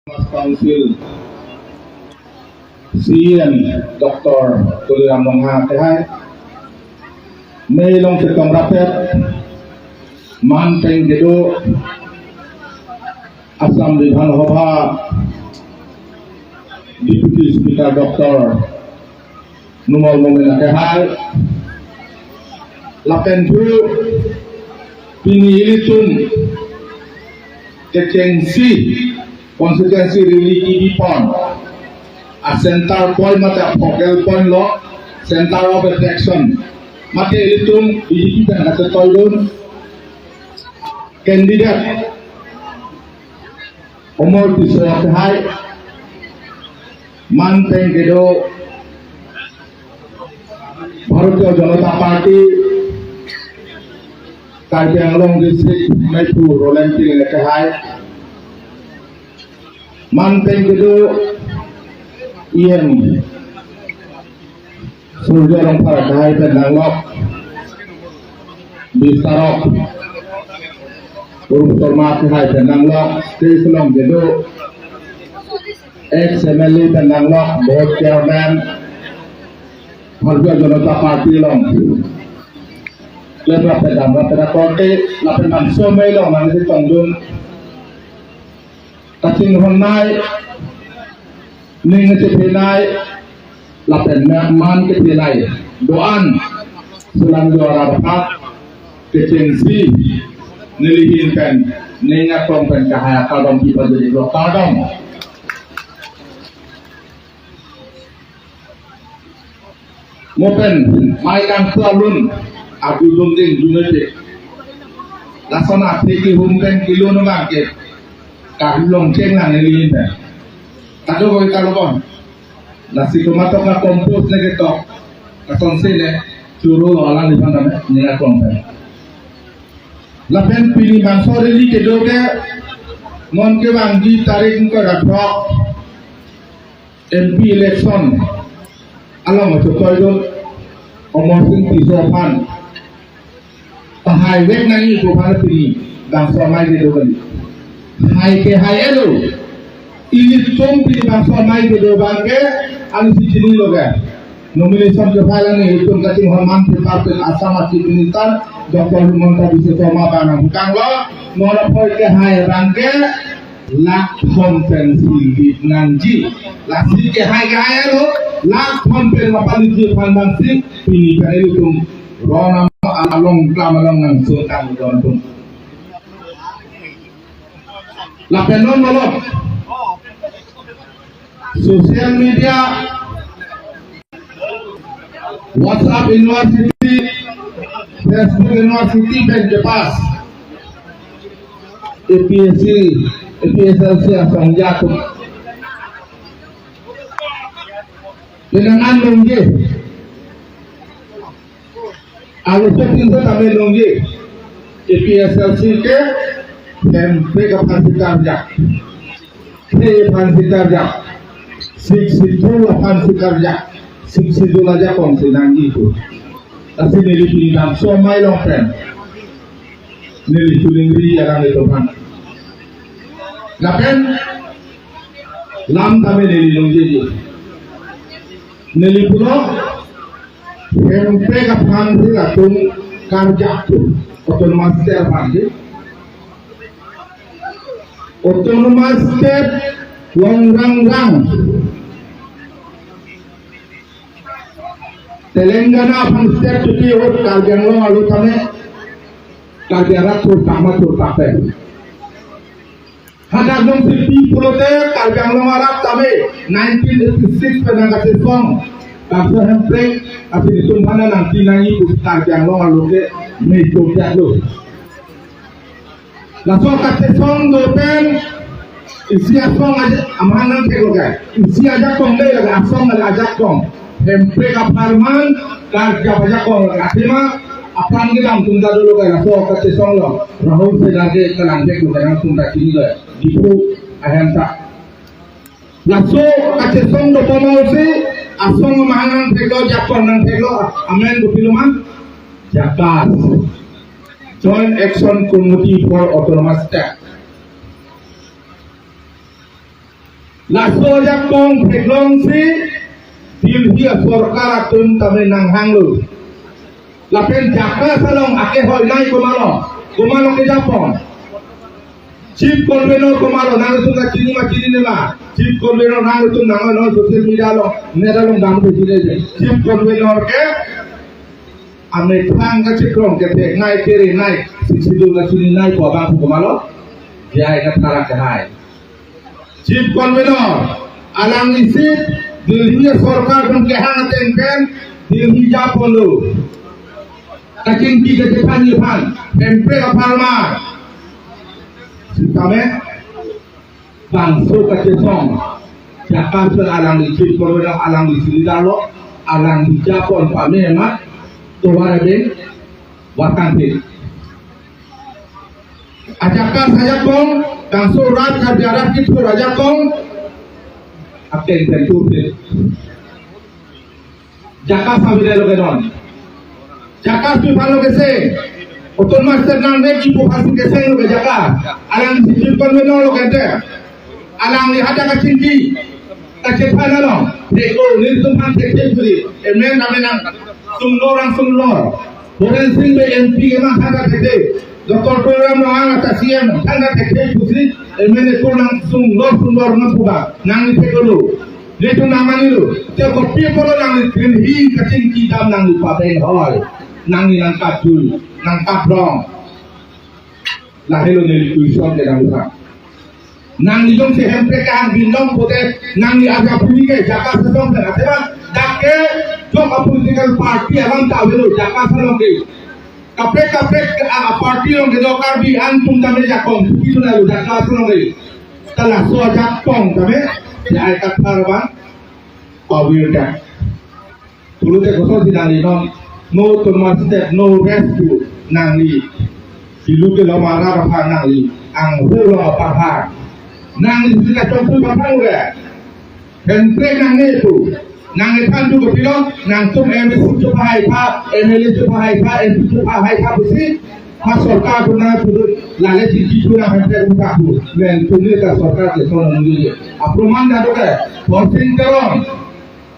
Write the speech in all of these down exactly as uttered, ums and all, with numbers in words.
Autonomous Council C E M Doctor Tuliram Ronghang akehai, ne along chetong rapet man pen kedo Assam Bidhan Sabha Deputy Speaker Doctor Numal Momin akehai, lapen thu pini ilitum kechengsi constituency rally kebipon a center point mate focal point lo, center of attraction mate ilitum B J P pen kachetoidun candidate Amar Tisso akehai, man pen kedo Bharatiya Janata Party Karbi Anglong District Meiphu Roland Teron akehai, man pen kedo E M Surjya Rongphar akehai pen nanglok, bistarok Rup Sharma akehai pen nanglok, stage along kedo ex M L A pen nanglok, board chairman Bharatiya Janata Party along, klem rapet dam rapet akorte lapen bangso amei along nangchetongdun, kachinghonnei, ning kachephenei lapen man kephenei do-an, sulang do arap kechengsi neli ahin pen, ning akrong pen kahai akardom pipajirlo, kardom. Mo pen mai kangtu alun, adu dunding dunete, lason athe kehum pen kelun abang ke, karlong cheng lang neli ahin pen. Kadokave karlong. Lasi komat tok na compose ne ketok, kasonsi ne churu lo alangliphan tame, ning akrong pen. Lapen pini bangso rally kedo ke, non kevangji tarik ingkoi ra throk M P election along chetoidun Amarsing Tisso aphan tahai vek nangji pu aphan pini bangso amei kedo kali. Hai ke hai-elo. Ilitum pini bangso amei kedo abang ke, ansi chinilo ke, nomination ke file nangji, ilitum kachinghon man pen parpet Assam a Chief Minister Doctor Himanta Biswa Sarma abang nangputanglo. Non apor kehai abang ke lakh thom pensi lead nangji. Lasi kehai kehai-elo, lakh thom pen mapalead-ji aphan abangsi pini pen ilitum ron along, klam along nangsun tangdon atum. Lapen non malom, social media, WhatsApp University, Facebook University pen kepass A P S C, A P S L C asong atum, penang an longji, alu shooting setame longji, A P S L C ke Hemprek aphansi karjap, Khre aphansi karjap, Sixth Schedule aphansi karjap, Sixth Schedule ajakong si nangji pu. Lasi neli pini bangso amei along pen neli choningri alanglitum aphan. Lapen lam tame neli longji. Neli pulo, Hemprek aphansi latum karjap pu, Autonomous State aphansi. Autonomous State long rangrang Telangana aphan state kepi ahut Karbi Anglong arlo tame Karbi arat thurpak ma thurpak pen. Hadak jongsi pi pulote Karbi Anglong arat tame nineteen eighty-six pen nangkachesong bangso Hemprek, lasi nelitum aphan nangpi nangji pu Karbi Anglong arlo ke mecho piat lo. Laso kachesong do pen isi asong aja-, amahang nangtheklo ke. Isi ajakong dei lake, asong lake ajakong. Hemprek apharman karjap ajakong lake, athema apran kedam atum ta dolo ke. Laso kachesong along Rahul Seth Garge kelang theklo ke, nangtum ta chinilo, Diphu ahem ta. Laso kachesong dobom ahutsi asong amahang nangtheklo, ajakong nangtheklo, amen kopilo ma? JACAS, Joint Action Committee for Autonomous State. Laso ajakong theklongsi Delhi asorkar atum tame nanghanglo. Lapen JACAS along akehoi nai komatlo, komatlo kejapon. Chief Convener komatlo, nanglitum ta chini ma chinine ma? Chief Convener nanglitum nang non social media along, net along damde chini. Chief Convener ke amethang kachekrong kethek nai, kere nai, Sixth Schedule kachininai pu abang komatlo? J I Kathar akehai. Chief Convener, alangli si Delhi asorkar atum kehang ateng pen Delhi japonlo. Kachingki kachethanji aphan, Hemprek apharman. Sitame bangso kachesong JACAS pen alangli Chief Convener, alangli si leader lo, alangli japon pame ma, tovar abeng, vatan thik. A-JACAS ajakong, bangso rat Karbi arat kithur ajakong, akeng tentu thik. JACAS avedetlo ke non. JACAS pi aphanlo kese. Autonomous State nangneji pu aphansi kesenglo ke JACAS. Alangli Chief Convener lo ke te. Alangli hadak kachingki kachethan along. Thek-o, nelitum aphan thekthe puri. Amen, amen, nang sumlor, nang sumlor. Horen Sing Bey M P kemang thangta thekthe. Doctor Tuliram Ronghang ata C M thangta thekthe pusi M L A ko nang sumlor sumlor nang puba. Nangli theklo. Nelitum nangmanilo. Te kopi apotlo nangli Delhi kachingki dam nangli pabenghoi. Nangli nangkatjui, nangkaprong. Lahelo neli question ke nangli aphan. Nangli jongsi Hemprek kehang binong pote nangli arja puni ke JACAS asong pen ate ba, dak ke jok a-political party alam ta avelo JACAS along ke. Kaprek kaprek a, a-party along kedo Karbi atum tame jakong puki tuna lo JACAS along ke. Ta laso ajakong tame J I Kathar abang pavir dak. Pulote kosonsi nangli non, no Autonomous State, no rescue, nangli pilu kelong arat aphan nangli, angho long aphan, nangli sika chongpu aphan ure. Hemprek nangne pu, nangli than tu kopilo, nangtum M A C chopahai tha, M L A chopahai tha, M P chopahai tha pusi, ha sorkar pu nangpu, lale chingki pu nang Hemprek pu tha pu, len tumne ta sorkar ke sono nangli. Aproman dak do ke, Horsing Teron,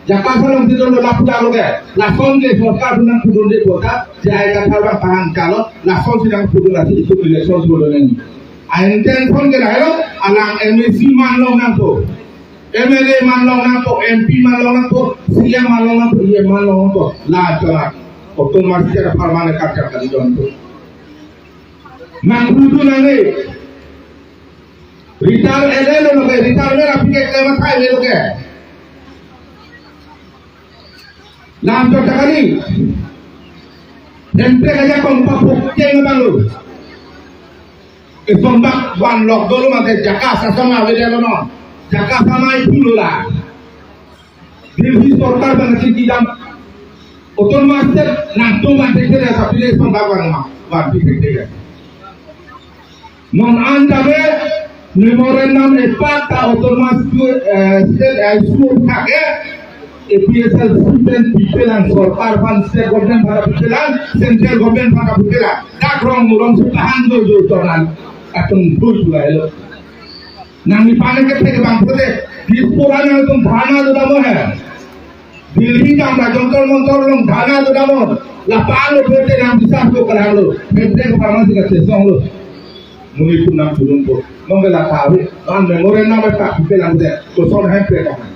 JACAS along si dondo lapu dalo ke. Lason ke sorkar pu nangpudunde kota, J I Kathar abang pahang kalo, lasonsi nangpudun lasi itum election pudun nangji. A-intention ke lahelo, alang M A C man long nangpo. M L A man long nangpo, M P man long nangpo, C M man long nangpo, E M man long nangpo. La chora. Autonomous State apharman karja kali jonpo. Nangpudun nangne. Retire ele lo ke, retire ele aphi ke klem athai ele lo ke. Lam chot ta kali. Hemprek ajakong paphuk cheng abang lo. Eson bak vanlok dolo mate JACAS asong avedetlo non. JACAS amei pulo la. Delhi sorkar abang kachingki dam. Autonomous State nangtum van thekthe, tapi le eson bak van ma, van pi thekthe. Non an tame memorandum epak ta Autonomous, eh, State, eh, sur thake, A P H L C pen pipelang, sorkar aphan, state government aphan pipelang, central government aphan pipelang. Dak rong murong si pahang jo jo tonan atum bui bui lo. Nangli pahang ke thek bang pute, Dispur nangtum dharna do dam he. Delhi dam la Jantar Mantar along dharna do dam. La pahang lo pute nang bisa do kalang lo. Pute pharman si kachesong lo. Muni pun nangpudunpo. Nong ke la kave. Kan memorandum epak pipelang de. Koson Hemprek aphan.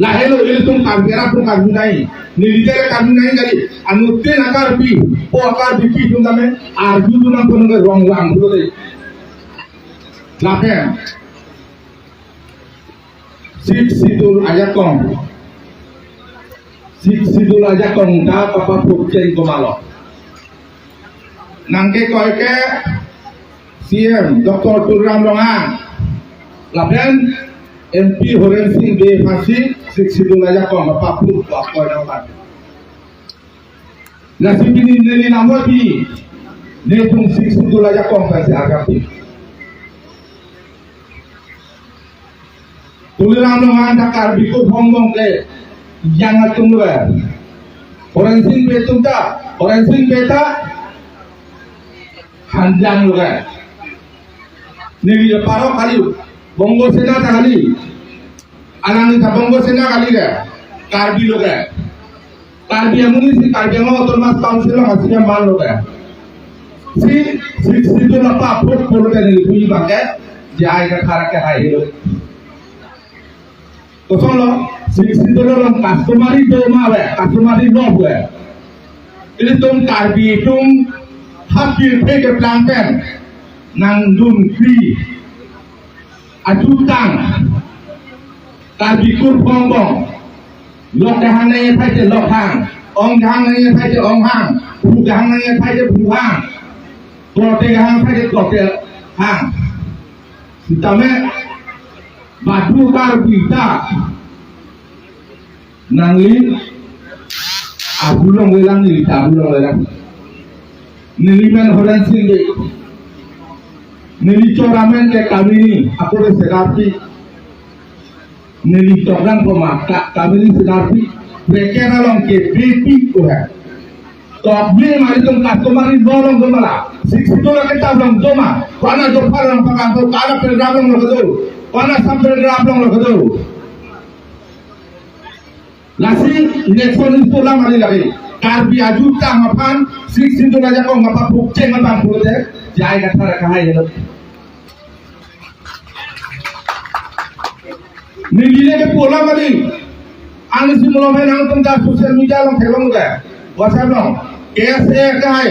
Lahelo ilitum Karbi arat atum Karbi nai. Neli jare Karbi nai kali. Anuttin a-Karbi, o a-Karbi pi atum tame arju tu nangpo nang rong lang pulote. Lapen Sixth Schedule ajakong. Sixth Schedule ajakong ta kapaphuk cheng komatlo? Nangkekoi ke C M Doctor Tuliram Ronghang lapen M P Horen Sing Bey aphansi Sixth Schedule ajakong kapaphuk, akoi nangpan. Lasi pini neli lamoi pi, netum Sixth Schedule ajakong aphansi arjap pi. Tuliram Ronghang ta Karbi ko hong dong ke yang atum lo. Horen Sing Bey atum ta, Horen Sing Bey ta hanjang lo. Neli parok kali. Bongo Sena ta kali. Alangli ta Bongo Sena kali ke. Karbi lo ke. Karbi amonit si Karbi Anglong Autonomous Council along asi aman lo ke. Si Sixth Schedule apa apot pulote neli puji abang ke, J I Kathar ke hai helo. Kosonlo, Sixth Schedule along customary law ma ave, customary law ave. Ilitum Karbi atum hapirthe keplang pen nangdunkri ajutang, Karbi kur pong pong. Lok kehang nangkethai te lok hang, ong kehang nangkethai te ong hang, phu kehang nangkethai te phu hang, korte kehang thai te korte hang. Sitame badu Karbi ta nangli abu longlelang, neli ta abu longlelang. Neli men Horen Sing Bey. Neli chor amen ke Kamini, ako ke Senarpi. Neli tokdang poma ka Kamini Senarpi. Bracket along ke Beypi ko hai. Tok me mari tum customary law along doma la. Sixth Schedule ke ta along doma. Kona dopha along pakan to, kona paragraph along lo kedo. Kona sub paragraph along lo kedo. Lasi election isi pola mari lagi. Karbi ajutang aphan Sixth Schedule ajakong apa pukcheng aphan pulote J I Kathar ke hai helo. Neli le ke pola mari. Ansi malom hai nangtum ta social media along theklong ke. WhatsApp along. K S A ke hai.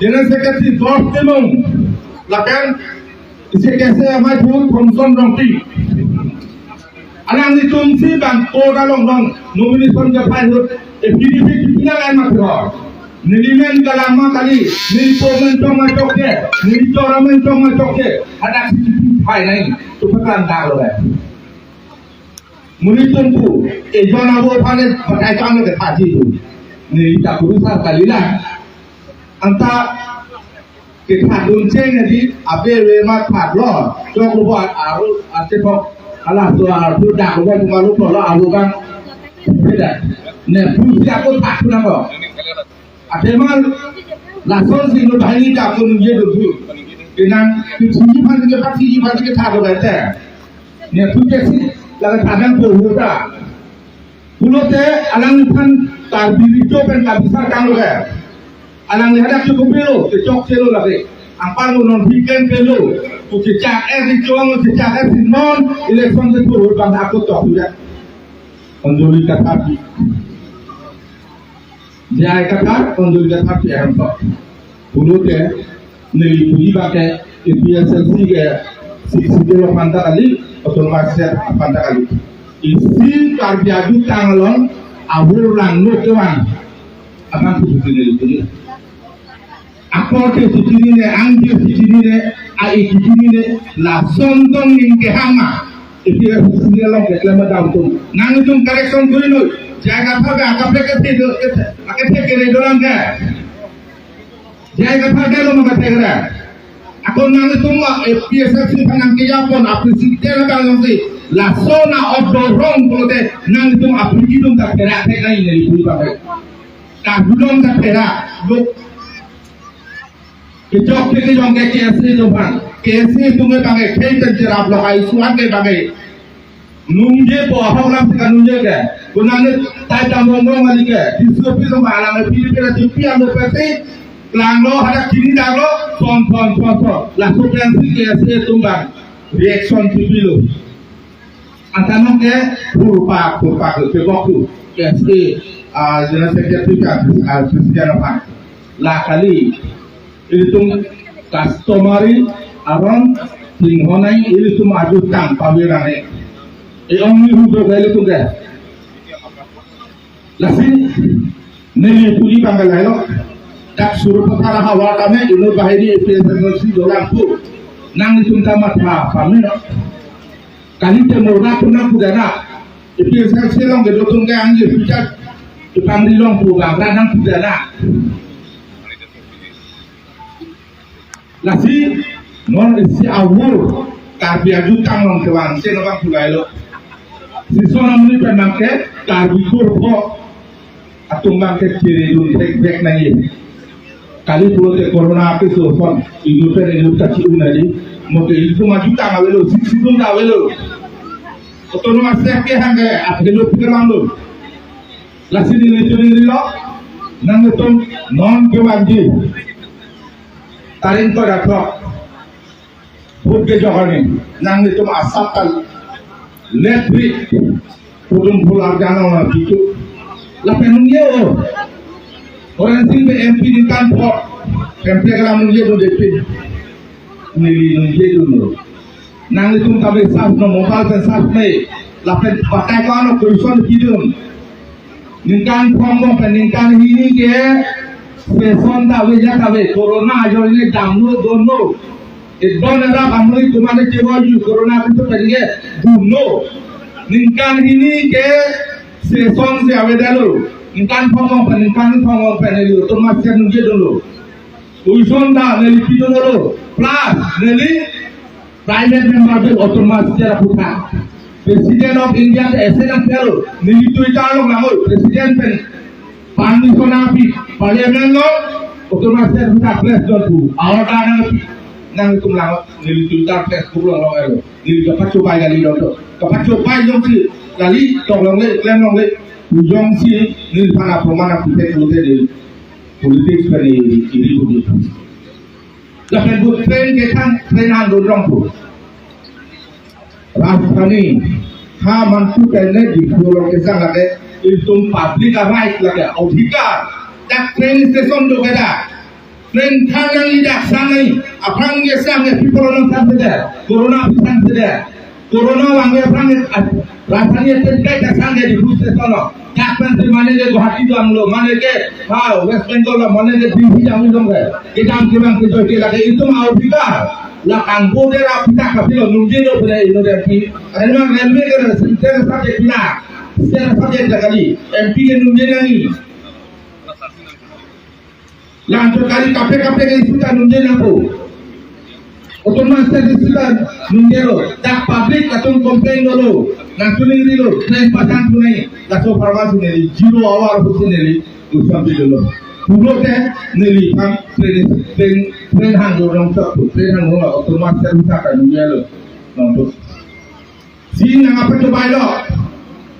General Secretary George Timung. Lapen isi K S A amai thu Thomson Rongpi. Alanglitum si bang ko dalong long nomination ke phai hut, eh, P D P P P na lain mat ho. Neli men kalang ma kali, neli po men tong ma tok ke, neli chor amen tong ma tok ke, hadak si phai nai, tu pekan dak lo dai. Monit atum pu, eh, jon avo aphan ne batai kam lo ke thaji tu. Neli ta kurusar kali la. Anta kethadun cheng adi, abe ave ma thadlo, choklo bo aru, ate pok, ala so aru dak lo bo malu lo aru bang. Beda. Ne pusi ako thadun ako. Ateman lason si no bahini ta ako nungje dulu. Kenang, kechini pan ke pati ji pan ke thadlo bete. Ne pusi si, laga thadang ko huta. Pulote alangphan Karbi Riso pen kabisar kanglo ke. Alangli hadak chokche pelo, kechokche lo lake. Anpar lo non weekend pelo. Ku chechak eh di chong, chechak eh si non election ke puro bang ako tok ya. Anjali Kathar. J I Kathar, Anjali Kathar pi ahem tok. Pulote neli puji abang ke A P H L C ke Sixth Schedule aphan ta kali, Autonomous State aphan ta kali. Isi Karbi ajutang along abur langno kevang aphan puji neli puji. Akor ke si chinine, angjir si chinine, ai si chinine, lason tong ning kehang ma. A P H L C along keklem dam atum. Nangtum correction kuri noi. J I Kathar ke akaprek kethe do, kethe, akethe kere dolang ke. J I Kathar ke lo maka thekra. Ako nangtum ma A P H L C aphan nangkejapon, A P H L C ke na bang si. Lason na odorong pulote nangtum apri atum ta pera thek nai neli puji abang ke. Kadulong ta pera. Lo kechokche kejong ke K S A atum aphan. K S A atum ke abang ke khei pen cherap lo kai suan ke abang ke. Nungje po ahok lam si kanungje ke. Konane tai tam rong rong kali ke. Disopi lo malang P D P la tipi alo pete. Langlo hadak chini daklo. Son son son son. Laso pen si K S A atum abang reaction tipi lo. Antanong ke purpa purpa ke pebok tu. K S A, ah, General Secretary ka, ah, President aphan. La kali. Ilitum customary aron tinghonai ilitum ajutang pavirang e. E ong ni hudo ke ilitum ke. Lasi neli puji abang ke lahelo. Dak Sarupathar ahavar tame inut bahini A P H L C dolang pu. Nangtum ta matha pamelo. Kali te mora pu nangpu dana. A P H L C along kedo atum ke angjir pichat. Kepangri long pu abang ra nangpu dana. Lasi non isi abur Karbi ajutang along kevang si no abang pu lahelo. Sison amonit pen abang ke Karbi kur pho atum abang ke chiridun thek bek nai. Kali pulote corona ke so son inut pen inut kachi-un nadi. Mote ilitum ajutang avelo, sik sidung ta avelo. Autonomous state ke hangke athelo pikelang lo. Lasi nelitum neli lo, nanglitum non kevangji tarik ingkoi ra throk vote kejok arni nanglitum asap tal letri pudum pular jangan orang cucu. Lapen nungje o. Horen Sing Bey M P ningkan pho. M P kelam nungje do depin. Neli nungje dunlo. Nanglitum tabe sas no mobile pen sas me. Lapen pakai ko ano question kidun. Ningkan pho angbong pen ningkan hini ke session ta ave, ya ta ave, corona ajoine damlo, dunlo. Idon era amri kumane chewa ju corona pintu pen ke dunlo. Ningkan hini ke session si avedetlo. Ningkan pho angbong pen, ningkan pho angbong pen neli autonomous state nungje dunlo. Question ta neli pidunlo. Plus neli private member pen autonomous state aputhak. President of India ke ese nangpilo. Neli Twitter along langlo. President pen permission nangpi. Parliament along autonomous state aputhak press don pu. Order nangpi. Nanglitum langlo. Neli Twitter, Facebook along langlo. Neli kapachobai kali don to. Kapachobai jongsi kali tok longle, klem longle. Jongsi neliphan aproman nangpi te pute neli politics kali iri pute. Lapen bu train ke thang, train hang do rong pu. Rajdhani, ha mantu kene di pulo ke sang lake, ilitum public a right lake, adhikar. Dak train station do keda. Train thang nangji dak sang nangji, aphrang ke sang ke people nang sang sede, corona pi sang sede. Corona vangve aphrang, ah, Rajdhani atum kai ta sang ke di bus station lo. Dak pen si mane ke Guwahati damlo, mane ke, ha, West Bengal lo, mane ke Delhi damlo ke. Kedam kevang kejoi ke lake ilitum adhikar. La kangbo de ra pita kapilo nungje do pina ino de pi. Ane ma railway ke ra sinte sa ke pina. Sinte sa ke ta kali. M P ke nungje nangji. Lang to kali kape kape ke issue ta nungje nangpo. Autonomous state issue ta nungjelo. Dak public atum complain dolo. Nang tuning dilo. Train pasang tunai. Laso pharma si neli zero hour pu si neli usam dilo. Pulote neliphan train, train, train hang do rong chok. Train hang do autonomous state ta nungjelo. Nang to. Si nang apa coba lo?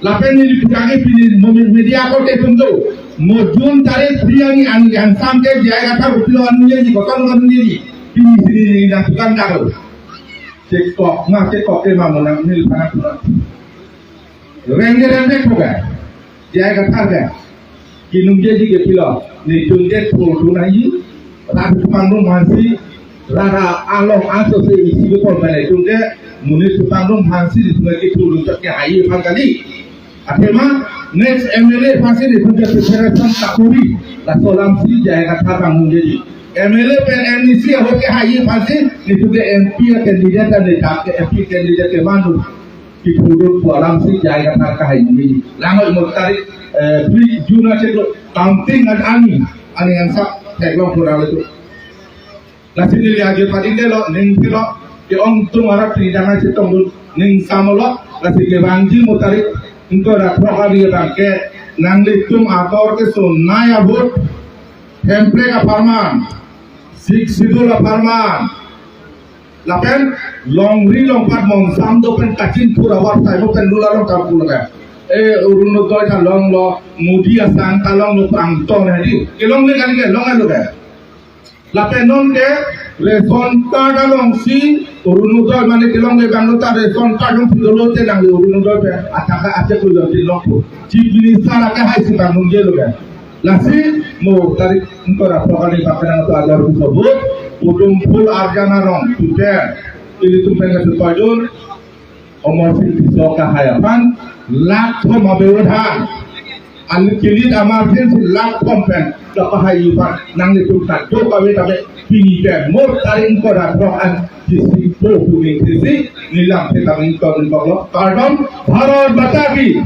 Lapen neli putangke pini mo media ko te tum do. Mo June tarik phli arni an yang sam ke J I Kathar upilo anu ye ji, koton anu ye ji. Pini sini neli nang tukang daro. Cek kok, nang cek kok ke ma mo nang neli panak panak. Rengge rengge ko ga. J I Kathar ke. Kinungjeji ke pilo. Netum ke thur thur nangji. Rat pangrum aphansi. Rara along aso se isi ke pon pen netum ke. Monit pangrum aphansi netum ke thur thur ke hai aphan kali. Athema next M L A aphansi netum ke preparation ta kuri. Laso alamsi J I Kathar kangnungjeji. M L A pen M A C ahut ke hai aphansi netum ke M P candidate ta netum ke M P candidate ke manu. Kiphudun pu alamsi J I Kathar kahai neli. Langoi mo tarik, eh, phli June achiklo counting an ani, ani ansa theklong pura letu. Lasi neli ajo pading delo, ning philo, ke-ong tum arat pidang asi tongdun, ning samolo, lasi kevangji mo tarik ingkoi ra throk ari abang ke, nanglitum ator ke sonai abut, Hemprek apharman, Sixth Schedule apharman, lapen longri longpat monsam do pen kachin thur avar sai mo pen lula long kam pulo ke. E Orunodoi ta longlo, Modi asang ta longlo, prangtong hadi. Kelongle kali ke, long alo ke. Lapen non ke ration card alongsi Orunodoi mane kelongle banglo ta ration card alongsi dolo te nang Orunodoi pen. Ataka ate kulo ti longpo. Chief Minister ake hai si kangnungjelo ke. Lasi mo tarik ingkoi ra throk arni pakanang to ajar kusobut, pudum phul arjan arong, pute, ilitum pen kachepajun, Amarsing Tisso kahai aphan, lakh thom abewodhan. An kilit Amarsing si lakh thom pen, kapahai aphan, nanglitum ta do kave kave, pini pen, mo tarik ingkoi ra throk an, kising po puni kisi, nilam petang ingkoi ingkoi lo, kardom, Bharat Mata Ki.